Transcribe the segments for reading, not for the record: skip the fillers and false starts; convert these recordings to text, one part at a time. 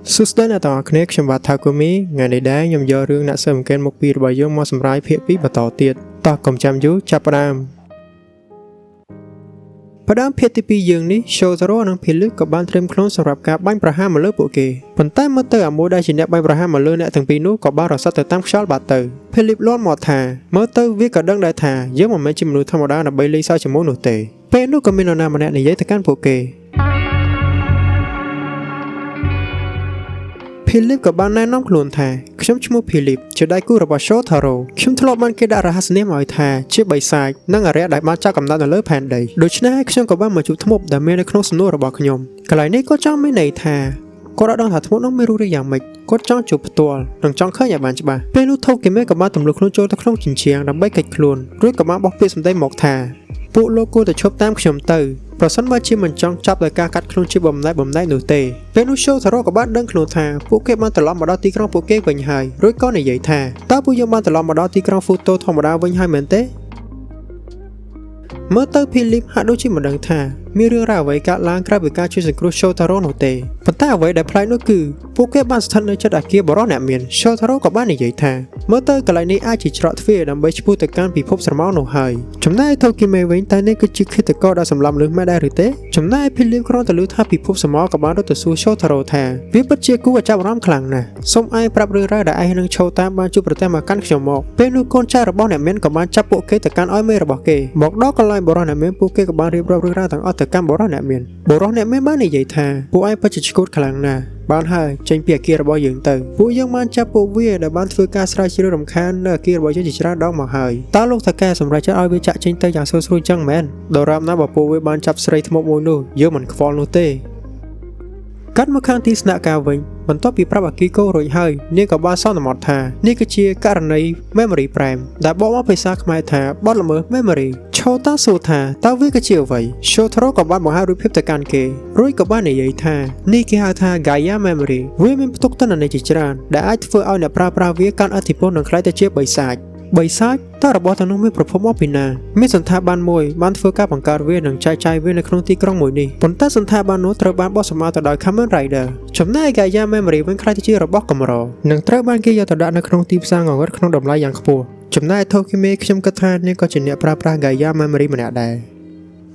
សួស្តីអ្នកទាំងអស់គ្នាខ្ញុំបាទថាគូមីថ្ងៃនេះដែរខ្ញុំយករឿងអ្នកស៊ើបអង្កេតមុខពីររបស់យើងមកសម្រាយភាគ2បន្តទៀតតោះកុំចាំយូរចាប់ផ្ដើមផ្ដើមភាគទី2យើងនេះ Shotaro និង Philip ក៏បានត្រៀមខ្លួនសម្រាប់ការបាញ់ប្រហារមកលើពួកគេប៉ុន្តែមើលទៅអាមួយដែលជាអ្នកបាញ់ប្រហារមកលើអ្នកទាំងពីរនោះក៏បានរស័ព្ទទៅតាមខ្យល់បាត់ទៅ Philip លាន់មកថាមើលទៅវាក៏ដឹងដែរថាយើងមិនមែនជាមនុស្សធម្មតាដើម្បីលេងសើចជាមួយនោះទេពេលនោះក៏មាននរណាម្នាក់និយាយទៅកាន់ពួកគេ Philip ក៏បានណែនាំខ្លួនថាខ្ញុំឈ្មោះ Philip ជាដៃគូរបស់ Shotaro ខ្ញុំធ្លាប់បានគេដាក់រហស្សនាមឲ្យថាជាបិសាចនិងអារក្សដែលបានចាប់កំណត់នៅលើផែនដីដូច្នេះហើយខ្ញុំក៏បានមកជួបធ្មប់ដែលមាននៅក្នុងសំណួររបស់ខ្ញុំកន្លែងនេះក៏ចង់មានន័យថាគាត់អត់ដឹងថាធ្មប់នោះមានរូបរាងយ៉ាងម៉េចគាត់ចង់ជួបផ្ទាល់និងចង់ឃើញឲ្យបានច្បាស់ពេលនោះថូគីមេក៏បានទម្លុះខ្លួនចូលទៅក្នុងជញ្ជាំងដើម្បីគេចខ្លួនរួចក៏បានបោះពាក្យសម្ដីមកថាពួកលោកគួរតែឈប់តាមខ្ញុំទៅប្រសិនបើជាមិនចង់ចាប់ដោយការកាត់ខ្លួនជាបំណែកបំណែកនោះទេពេលនោះ Shotaro ក៏បានដឹងខ្លួនថាពួកគេបានត្រឡប់មកដល់ទីក្រុងពួកគេវិញហើយរួចក៏និយាយថាតើពួកយើងបានត្រឡប់មកដល់ទីក្រុង Futo ធម្មតាវិញហើយមែនទេមើលទៅ Philip ហាក់ដូចជាមិនដឹងថាមានរឿងរ៉ាវអ្វីកើតឡើងក្រៅពីការជួយសង្គ្រោះ Shotaro នោះទេប៉ុន្តែអ្វីដែលប្លែកនោះគឺពួកគេបានស្ថិតនៅជិតអគារបរិះអ្នកមាន Shotaro ក៏បាននិយាយថាមើលទៅកន្លែងនេះអាចជាច្រកទ្វារដើម្បីឆ្ពោះទៅកាន់ពិភពស្រមោលនោះហើយចំណែកឯ Tokime វិញតើនេះគឺជាឃាតករដែលសម្លាប់មនុស្សមែនដែរឬទេចំណែកឯ Philip គ្រាន់តែឮថាពិភពស្រមោលក៏បានរត់ទៅសួរ Shotaro ថាវាពិតជាគួរឲ្យចាប់អារម្មណ៍ខ្លាំងណាស់សូមឯងប្រាប់រឿងរ៉ាវដែលឯងនឹងឈោតាមបានជួបប្រទះមកកាន់ខ្ញុំមកពេលនោះកូនចៅរបស់អ្នកមានក៏បានចាប់ពួកគេទៅកាន់ឲ្យមេរបស់គេមកដល់កន្លែងបុរសអ្នកមានពួកគេក៏បានរៀបរាប់រឿងរ៉ាវទាំងអស់ទៅកាន់បុរសអ្នកមានបុរសអ្នកមានបាននិយាយថាពួកឯងពិតជាឆ្កួតខ្លាំងណាស់បានហើយចេញពីអគាររបស់យើងទៅពួកយើងបានចាប់ពួកវាដែលបានធ្វើការស្រាវជ្រាវរំខាននៅអគាររបស់យើងជាច្រើនដងមកហើយតើលោកថៅកែសម្រេចចិត្តឲ្យវាចាក់ចេញទៅយ៉ាងស្រួលស្រួលចឹងមែនដរាបណាបើពួកវាបានចាប់ស្រីធ្មប់មួយនោះយើងមិនខ្វល់នោះទេកាត់មកខាងទីស្នាក់ការវិញបន្ទាប់ពីប្រាប់អាគីកូរួចហើយនាងក៏បានសន្មតថានេះគឺជាករណី Memory Prime ដែលបកមកភាសាខ្មែរថាបទល្មើស Memory ឆូតាសួរថាតើវាគឺជាអ្វី Shotaro ក៏បានបង្ហាញរូបភាពទៅកាន់គេរួចក៏បាននិយាយថានេះគេហៅថា Gaia Memory វាមានផ្ទុកទិន្នន័យជាច្រើនដែលអាចធ្វើឲ្យអ្នកប្រើប្រាស់វាកាន់ឥទ្ធិពលនិងក្លាយទៅជាបិសាចបិសាចតើរបស់ទាំងនោះមានប្រភពមកពីណាមានសន្តាបានមួយបានធ្វើការបង្កើតវានិងចែកចាយវានៅក្នុងទីក្រុងមួយនេះប៉ុន្តែសន្តាបាននោះត្រូវបានបោះសម្អាតទៅដោយ Kamen Rider ចំណែកឯ Gaia Memory វិញក្លាយទៅជារបស់កម្រនិងត្រូវបានគេយកទៅដាក់នៅក្នុងទីផ្សារងងឹតក្នុងតម្លៃយ៉ាងខ្ពស់ចំណែកឯ Tokime ខ្ញុំគិតថានាងក៏ជាអ្នកប្រើប្រាស់ Gaia Memory ម្នាក់ដែ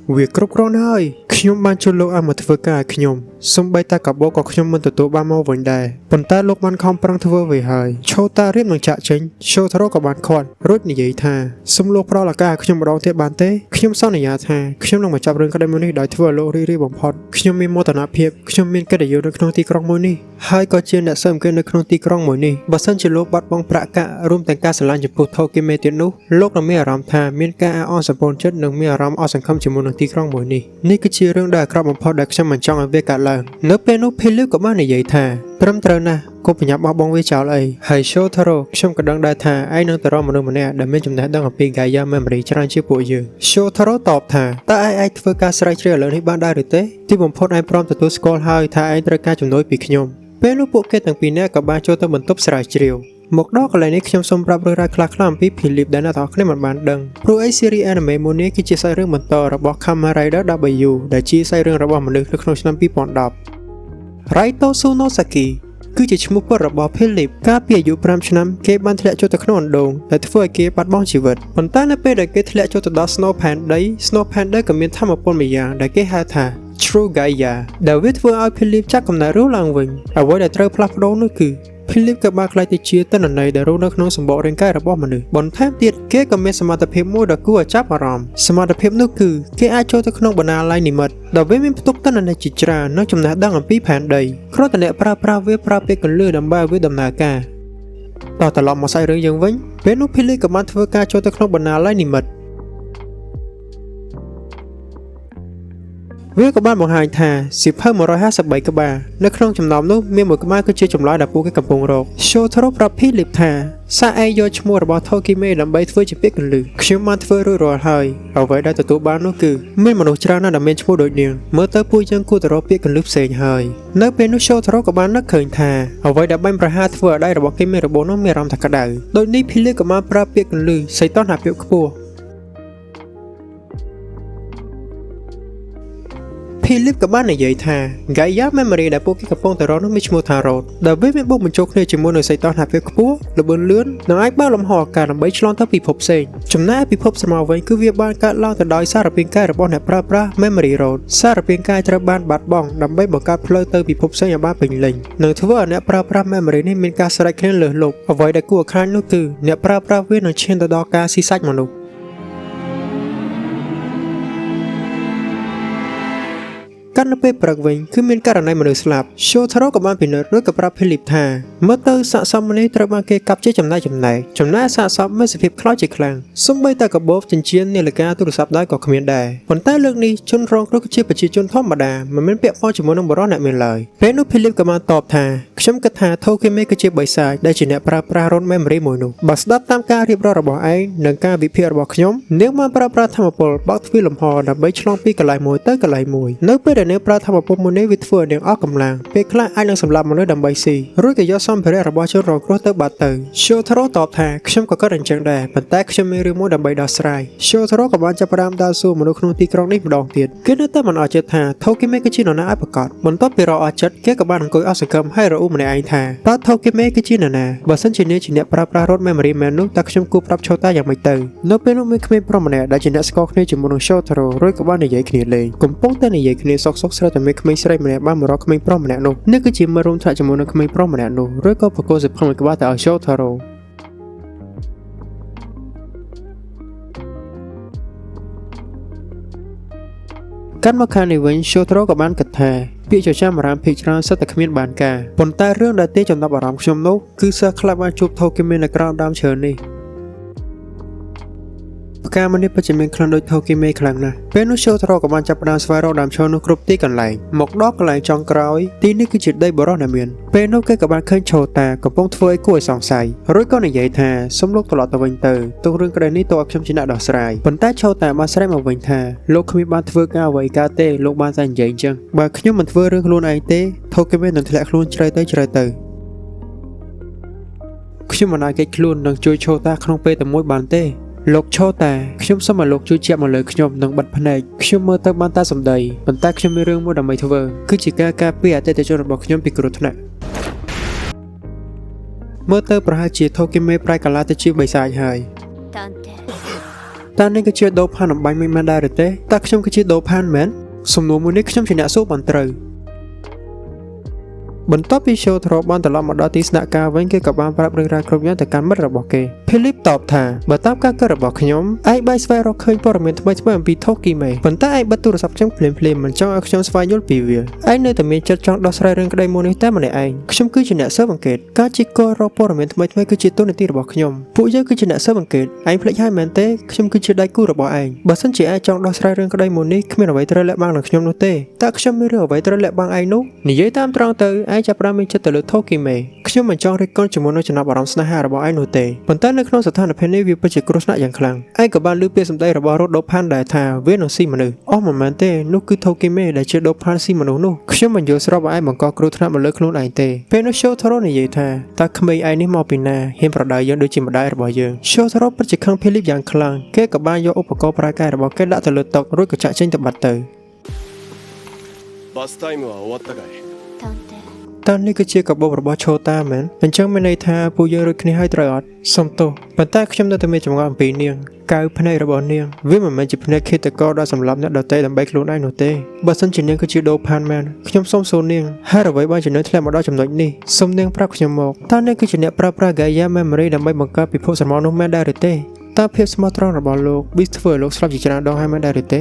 រវាគ្រប់គ្រាន់ហើយខ្ញុំបានជួលលោកឲ្យមកធ្វើការឲ្យខ្ញុំសូម្បីតែកាបូបក៏ខ្ញុំមិនទទួលបានមកវិញដែរប៉ុន្តែលោកបានខំប្រឹងធ្វើវាហើយឆូតារៀបនឹងចាក់ចេញ Shotaro ក៏បានខាត់រួចនិយាយថាសូមលោកផ្ដល់ឱកាសឲ្យខ្ញុំម្ដងទៀតបានទេខ្ញុំសន្យាថាខ្ញុំនឹងបញ្ចប់រឿងក្តីមួយនេះដោយធ្វើឲ្យលោករីករាយបំផុតខ្ញុំមានមោទនភាពខ្ញុំមានកិត្តិយសនៅក្នុងទីក្រុងមួយនេះហើយក៏ជាអ្នកស៊ើបអង្កេតនៅក្នុងទីក្រុងមួយនេះបើសិនជាលោកបាត់បង់ប្រាក់កាក់រួមទាំងការស្រឡាញ់ចំពោះ Tokime ទៀតនោះលោកនឹងមានអារម្មណ៍ថាមានការអអរសម្ពន្ធចិត្តនិងមានអារម្មណ៍អស់សង្ឃឹមជាមួយនឹងទីក្រុងមួយនេះនេះគឺជារឿងដ៏អាក្រក់បំផុតដែលខ្ញុំមិនចង់ឲ្យវាកើតឡើងនៅពេលនោះ Philip ក៏បាននិយាយថាត្រឹមត្រូវណាស់គប់ប្រញាប់បោះបង់វាចោលអីហើយ Shotaro ខ្ញុំក៏ដឹងដែរថាឯងនឹងទៅរកមនុស្សម្នាក់ដែលមានចំណេះដឹងអំពី Gaia Memory ច្រើនជាងពួកយើង Shotaro តបថាតើឯងអាចធ្វើការស្រាវជ្រាវឥឡូវនេះបានដែរឬទេទីបំផុតឯងព្រមទទួលស្គាល់ហើយថាឯងត្រូវការជំនួយពីខ្ញុំពេលនោះពួកគេទាំងពីរនាក់ក៏បានចូលទៅបន្ទប់ស្រាវជ្រាវមកដល់កន្លែងនេះខ្ញុំសូមប្រាប់រឿងរ៉ាវខ្លះៗអំពី Philip ដែលអ្នកទាំងអស់គ្នាមិនបានដឹងព្រោះអី series anime មួយនេះគឺជាសាច់រឿងបន្តរបស់ Kamen Rider W ដែលជាសាច់រឿងរបស់មនុស្សនៅក្នុងឆ្នាំ2010 Raito Sunosaki គឺជាឈ្មោះពិតរបស់ Philip កាលពីអាយុ5ឆ្នាំគេបានធ្លាក់ចូលទៅក្នុងអណ្ដូងដែលធ្វើឲ្យគេបាត់បង់ជីវិតប៉ុន្តែនៅពេលដែលគេធ្លាក់ចូលទៅដល់ Snow ផែនដី Snow ផែនដីក៏មានធម៌ពលម្យ៉ាងដែលគេហៅថា True Gaia ដែលវាធ្វើឲ្យ Philip ចាប់កំណើតរស់ឡើងវិញអ្វីដែលត្រូវផ្លាស់ប្ដូរនោះគឺ Philip ក៏បានក្លាយទៅជាទិន្នន័យដែលរស់នៅក្នុងសម្បករាងកាយរបស់មនុស្សបន្ថែមទៀតគេក៏មានសមត្ថភាពមួយដ៏គួរឲ្យចាប់អារម្មណ៍សមត្ថភាពនោះគឺគេអាចចូលទៅក្នុងបណ្ណាល័យនិមិត្តដែលវាមានផ្ទុកទិន្នន័យជាច្រើននិងចំណេះដឹងអំពីផែនដីគ្រាន់តែអ្នកប្រើប្រាស់វាប្រើពាក្យកន្លឹះដើម្បីឲ្យវាដំណើរការតោះត្រឡប់មកសាច់រឿងយើងវិញពេលនោះ Philip ក៏បានធ្វើការចូលទៅក្នុងបណ្ណាល័យនិមិត្តវាក៏បានបង្ហាញថាសៀវភៅ153ក្បាលនៅក្នុងចំណោមនោះមានមួយក្បាលគឺជាចម្លើយដែលពួកគេកំពុងរក Shotaro ប្រាប់ Philip ថាសាកឯងយកឈ្មោះរបស់ Tokime ដើម្បីធ្វើជាពាក្យកន្លឹះខ្ញុំបានធ្វើរួចរាល់ហើយអ្វីដែលទទួលបាននោះគឺមានមនុស្សច្រើនណាស់ដែលមានឈ្មោះដូចនាងមើលទៅពួកយើងគួរតែរកពាក្យកន្លឹះផ្សេងហើយនៅពេលនោះ Shotaro ក៏បាននឹកឃើញថាអ្វីដែលបាញ់ប្រហារធ្វើឲ្យដៃរបស់គេមានរបួសនោះមានអារម្មណ៍ថាក្តៅដូចនេះ Philip ក៏បានប្រើពាក្យកន្លឹះសីតុណ្ហភាពខ្ពស់ Philip ក៏បាននិយាយថា Gaia Memory ដែលពួកគេកំពុងតែរកនោះមានឈ្មោះថា Rod ដែលវាមានបូកបញ្ចូលគ្នាជាមួយនឹងសីតុណ្ហភាពខ្ពស់ល្បឿនលឿននិងអាចបើកលំហអាកាសដើម្បីឆ្លងទៅពិភពផ្សេងចំណែកឯពិភពស្រមោលវិញគឺវាបានកើតឡើងទៅដោយសារពាង្គកាយរបស់អ្នកប្រើប្រាស់ Memory Rod សារពាង្គកាយត្រូវបានបាត់បង់ដើម្បីបង្កើតផ្លូវទៅពិភពផ្សេងឲ្យបានពេញលេញនិងធ្វើឲ្យអ្នកប្រើប្រាស់ Memory នេះមានការស្រេកឃ្លានលើសលប់អ្វីដែលគួរឲ្យខ្លាចនោះគឺអ្នកប្រើប្រាស់វានឹងឈានទៅដល់ការស៊ីសាច់មនុស្ស កាន់នៅពេលព្រឹកវិញគឺមានករណីមនុស្សស្លាប់ Shotaro ក៏បានពិនិត្យរួចក៏ប្រាប់ Philip ថាមើលទៅសាកសពម្នេះត្រូវបានគេកាប់ជាចំណែកចំណែកចំណែកសាកសពមានសភាពខ្លោចជាខ្លាំងសូម្បីតែកាបូបចិញ្ចៀននាឡិកាទូរស័ព្ទដៃក៏គ្មានដែរប៉ុន្តែលើកនេះជនរងគ្រោះគឺជាប្រជាជនធម្មតាមិនមានពាក់ព័ន្ធជាមួយនឹងបុរសអ្នកមានឡើយពេលនោះ Philip ក៏បានតបថាខ្ញុំគិតថា Tokime គឺជាបិសាចដែលជាអ្នកប្រើប្រាស់ Road Memory មួយនោះបើស្ដាប់តាមការរៀបរាប់របស់ឯងនិងការវិភាគរបស់ខ្ញុំនាងបានប្រើប្រាស់ធម៌ពលបើកទ្វារលំហដើម្បីឆ្លងពីកន្លែងមួយទៅកន្លែងមួយនៅពេលដែលនាងប្រើធម៌ពលមួយនេះវាធ្វើឲ្យនាងអស់កម្លាំងពេលខ្លះអាចនឹងសម្លាប់មនុស្សដើម្បីស៊ីរួចក៏យកសម្ភារៈរបស់ជនរងគ្រោះទៅបាត់ទៅ Shotaro តបថាខ្ញុំក៏គិតអញ្ចឹងដែរប៉ុន្តែខ្ញុំមានរឿងមួយដើម្បីដោះស្រាយ Shotaro ក៏បានចាប់ផ្ដើមដើរសួរមនុស្សក្នុងទីក្រុងនេះម្ដងទៀតគេនៅតែមិនអស់ចិត្តថា Tokime គឺជានរណាឲ្យប្រាកដបន្ទាប់ពីរកអស់ចិត្តគេក៏បានអង្គុយអស់សង្ឃឹមហើយរអ៊ូម្នាក់ឯងថាតើ Tokime គឺជានរណាបើសិនជានាងជាអ្នកប្រើប្រាស់ Road Memory មែននោះតើខ្ញុំគួរប្រាប់ Chota យ៉ាងម៉េចទៅនៅពេលនោះមានក្មេងប្រុសម្នាក់ដែលជាអ្នកស្គាល់គ្នាជាមួយនឹង Shotaro រួចក៏បាននិយាយគ្នាលេងកំពុងតែនិយាយគ្នាសុកសុកស្រាប់តែមានក្មេងស្រីម្នាក់បានមករកក្មេងប្រុសម្នាក់នោះនេះគឺជាមិត្តរួមថ្នាក់ជាមួយនឹងក្មេងប្រុសម្នាក់នោះរួចក៏ប្រគល់សៀវភៅមួយក្បាលទៅឲ្យ Shotaro កាន់មកខាងនេះវិញ Shotaro ក៏បានគិតថាពាក្យចចាមអារាមភាគច្រើនសិតតែគ្មានបានការប៉ុន្តែរឿងដែលទាញចំណាប់អារម្មណ៍ខ្ញុំនោះគឺសិស្សខ្លះបានជួប Tokime នៅក្រោមដើមឈើនេះផ្កាមួយនេះពិតជាមានក្លិនដូច Tokime ខ្លាំងណាស់ពេលនោះ Shotaro ក៏បានចាប់ផ្ដើមស្វែងរកដើមឈើនោះគ្រប់ទីកន្លែងមកដល់កន្លែងចុងក្រោយទីនេះគឺជាដីបរោះដែលមានពេលនោះគេក៏បានឃើញ Chota កំពុងធ្វើឲ្យគួរឲ្យសង្ស័យរួចក៏និយាយថាសូមលោកត្រឡប់ទៅវិញទៅទុករឿងក្តីនេះទៅឲ្យខ្ញុំជាអ្នកដោះស្រាយប៉ុន្តែ Chota បានស្រែកមកវិញថាលោកគ្មានបានធ្វើការអ្វីកើតទេលោកបានតែនិយាយអញ្ចឹងបើខ្ញុំមិនធ្វើរឿងខ្លួនឯងទេ Tokime នឹងធ្លាក់ខ្លួនជ្រៅទៅជ្រៅទៅខ្ញុំមិនអាចគេចខ្លួននិងជួយ Chota ក្នុងពេលតែមួយបានទេលោកឆូតាខ្ញុំសូមឲ្យលោកជួយជាក់មកលើខ្ញុំនិងបិទភ្នែកខ្ញុំមើលទៅបានតែសម្ដីប៉ុន្តែខ្ញុំមានរឿងមួយដើម្បីធ្វើគឺជាការការពារអតិថិជនរបស់ខ្ញុំពីគ្រោះថ្នាក់មើលទៅប្រហែលជា Tokime ប្រែកាឡាទៅជាបិសាចហើយ 探偵 តើនេះគឺជាដូផានអំបញ្ញមិញមែនដែរឬទេតើខ្ញុំគឺជាដូផានមែនសំណួរមួយនេះខ្ញុំជាអ្នកសួរបានត្រូវបន្ទាប់ពី Shotaro បានត្រឡប់មកដល់ទីស្នាក់ការវិញគេក៏បានប្រាប់រឿងរ៉ាវគ្រប់យ៉ាងទៅកាន់មិត្តរបស់គេ Philip តបថាបើតាមការគិតរបស់ខ្ញុំឯងបានស្វែងរកឃើញព័ត៌មានថ្មីៗអំពី Tokime ប៉ុន្តែឯងបិទទូរស័ព្ទខ្ញុំភ្លាមៗមិនចង់ឲ្យខ្ញុំស្វែងយល់ពីវាឯងនៅតែមានចិត្តចង់ដោះស្រាយរឿងក្តីមួយនេះតែម្នាក់ឯងខ្ញុំគឺជាអ្នកស៊ើបអង្កេតការជីកករកព័ត៌មានថ្មីៗគឺជាតួនាទីរបស់ខ្ញុំពួកយើងគឺជាអ្នកស៊ើបអង្កេតឯងភ្លេចហើយមែនទេខ្ញុំគឺជាដៃគូរបស់ឯងបើសិនជាឯងចង់ដោះស្រាយរឿងក្តីមួយនេះគ្មានអ្វីត្រូវលាក់បាំងនឹងខ្ញុំនោះទេតើខ្ញុំមានរឿងអ្វីត្រូវលាក់បាំងឯងនោះនិយាយតាមត្រង់ទៅឯងចាប់ផ្ដើមមានចិត្តទៅលើ Tokime ខ្ញុំមិនចង់រិះគន់ជាមួយនឹងចំណាប់អារម្មណ៍ស្នេហារបស់ឯងនោះទេប៉ុន្តែនៅក្នុងស្ថានភាពនេះវាពិតជាគ្រោះថ្នាក់យ៉ាងខ្លាំងឯងក៏បានឮពាក្យសម្ដីរបស់រ៉ូដូផានដែរថាវានឹងស៊ីមនុស្សអស់មិនមែនទេនោះគឺ Tokime ដែលជាដូផានស៊ីមនុស្សនោះខ្ញុំមិនយល់ស្របឲ្យឯងបង្កគ្រោះថ្នាក់មកលើខ្លួនឯងទេពេលនោះ Shotaro និយាយថាតើក្មេងឯងនេះមកពីណាហ៊ានប្រដៅយើងដូចជាម្ដាយរបស់យើង Shotaro ពិតជាខឹង Philip យ៉ាងខ្លាំងគេក៏បានយកឧបករណ៍ប្រើកាយរបស់គេដាក់ទៅលើតុរួចក៏ចាក់ចេញទៅបាត់ទៅ バスタイムは終わったかい探偵 តើនេះគឺជាកាបូបរបស់ឆូតាមែនអញ្ចឹងមានន័យថាពួកយើងរួចគ្នាហើយត្រូវអត់សុំទោសប៉ុន្តែខ្ញុំនៅតែមានចម្ងល់អំពីនាងកៅភ្នែករបស់នាងវាមិនមែនជាភ្នែកឃាតករដែលសម្លាប់អ្នកដទៃដើម្បីខ្លួនឯងនោះទេបើសិនជានាងគឺជាដូផានមែនខ្ញុំសូមសួរនាងហេតុអ្វីបានជានៅធ្លាក់មកដល់ចំណុចនេះសូមនាងប្រាប់ខ្ញុំមកតើនាងគឺជាអ្នកប្រើប្រាស់ Gaia Memory ដើម្បីបង្កើតពិភពស្រមោលនោះមែនដែរឬទេតើភាពស្មោះត្រង់របស់លោកប៊ីសធ្វើឲ្យលោកស្លាប់ជាច្រើនដងហើយមែនដែរឬទេ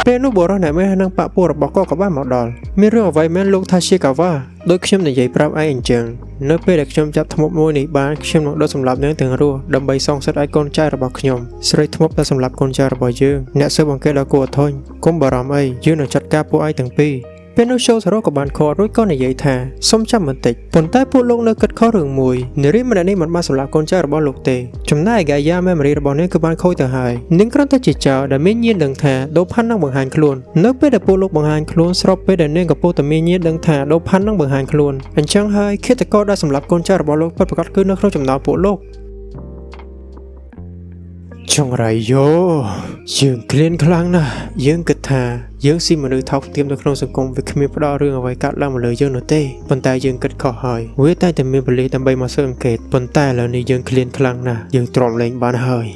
ពេលនោះបុរសអ្នកមាននិងបពពួករបស់គាត់ក៏បានមកដល់មានរឿងអ្វីមែនលោកថាជាកាវ៉ាដូចខ្ញុំនិយាយប្រាប់ឯងអញ្ចឹងនៅពេលដែលខ្ញុំចាប់ធ្មប់មួយនេះបានខ្ញុំនឹងដុតសម្លាប់នាងទាំងរស់ដើម្បីសងសឹកឲ្យកូនចៅរបស់ខ្ញុំស្រីធ្មប់ដែលសម្លាប់កូនចៅរបស់យើងអ្នកស៊ើបអង្កេតដ៏គួរឲ្យធុញកុំបារម្ភអីយើងនឹងចាត់ការពួកឯងទាំងពីរពេលនោះ Shotaro ក៏បានខករួចក៏និយាយថាសូមចាំបន្តិចប៉ុន្តែពួកលោកនៅគិតខុសរឿងមួយនារីម្នាក់នេះមិនបានសម្លាប់កូនចៅរបស់លោកទេចំណែកឯ Gaia Memory របស់នាងគឺបានខូចទៅហើយនាងគ្រាន់តែជាចោរដែលមានញាណដឹងថាដូផាន់នឹងបង្ហាញខ្លួននៅពេលដែលពួកលោកបង្ហាញខ្លួនស្របពេលដែលនាងកំពុងតែមានញាណដឹងថាដូផាន់នឹងបង្ហាញខ្លួនអញ្ចឹងហើយឃាតករដែលសម្លាប់កូនចៅរបស់លោកពិតប្រាកដគឺនៅក្នុងចំណោមពួកលោក ចង្រៃយោយើងឃ្លានខ្លាំងណាស់យើងគិតថាយើងស៊ីមនុស្សថោកទាបនៅក្នុងសង្គមវាគ្មានផ្ដល់រឿងអ្វីកើតឡើងមកលើយើងនោះទេប៉ុន្តែយើងគិតខុសហើយវាតែងតែមានប៉ូលីសដើម្បីមកស៊ើបអង្កេតប៉ុន្តែឥឡូវនេះយើងឃ្លានខ្លាំងណាស់យើងទ្រាំលែងបានហើយ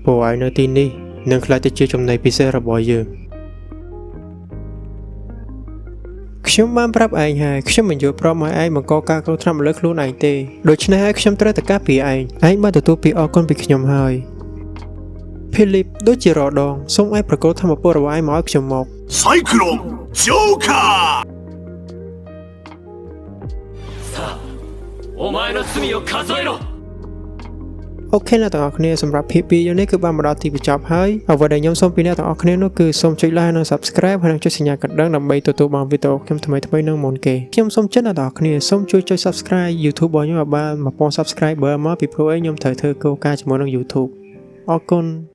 ពួកឯងនៅទីនេះនឹងក្លាយទៅជាចំណីពិសេសរបស់យើងខ្ញុំបានប្រាប់ឯងហើយខ្ញុំមិនយល់ព្រមឲ្យឯងបង្កការគ្រោះថ្នាក់មកលើខ្លួនឯងទេដូច្នេះហើយខ្ញុំត្រូវតែការពារឯងឯងបានទទួលពាក្យអរគុណពីខ្ញុំហើយ ភីលីបដូចជារដងសូមឯងប្រគល់ធម៌ពលរបស់ឯងមកឲ្យខ្ញុំមក サイクロンジョーカー。さあお前の罪を数えろ。 OK អ្នកទាំងអស់គ្នាសម្រាប់ភាគ2យើងនេះគឺបានមកដល់ទីបញ្ចប់ហើយអ្វីដែលខ្ញុំសូមពីអ្នកទាំងអស់គ្នានោះគឺសូមចុច like និង subscribe ហើយនិងចុចសញ្ញាកណ្ដឹងដើម្បីទទួលបានវីដេអូខ្ញុំថ្មីៗនឹងមុនគេខ្ញុំសូមជិនអ្នកទាំងអស់គ្នាសូមជួយចុច subscribe YouTube របស់ខ្ញុំឲ្យបាន1000 subscriber មកពីព្រោះអីខ្ញុំត្រូវធ្វើគោលការណ៍ជាមួយនឹង YouTube អរគុណ។